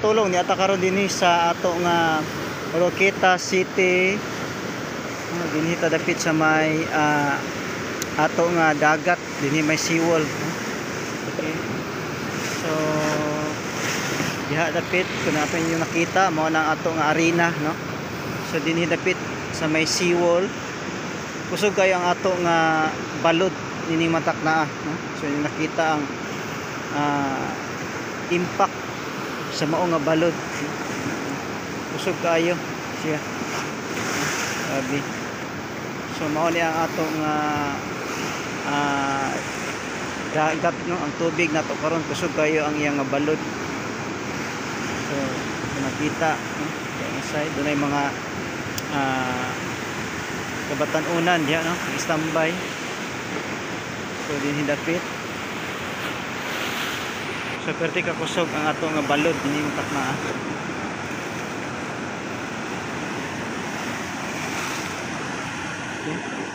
Katulong, niata karon dinhi sa ato nga Oroquieta City. Dinhi ta dapit sa may ato nga dagat, dinhi may seawall, no? Okay. So diha dapit kun ato inyo nakita, mao nang ato nga arena, no? So dinhi dapit sa may seawall, kusog kayo ang ato nga balod nining matak naa, no? So inyo nakita ang impact sa mao nga balod, no? Kusog kayo siya. Grabe. So mao ni ang ato nga dagat, no? Ang tubig nato karon, kusog kayo ang iyang nga balod. So kung nakita, no? Diyan nga side, dunay mga kabatan-unan diha, no? Standby. So dinhi dapit. So perti ka kusog ang ato nga balod dinhi takna. Okay.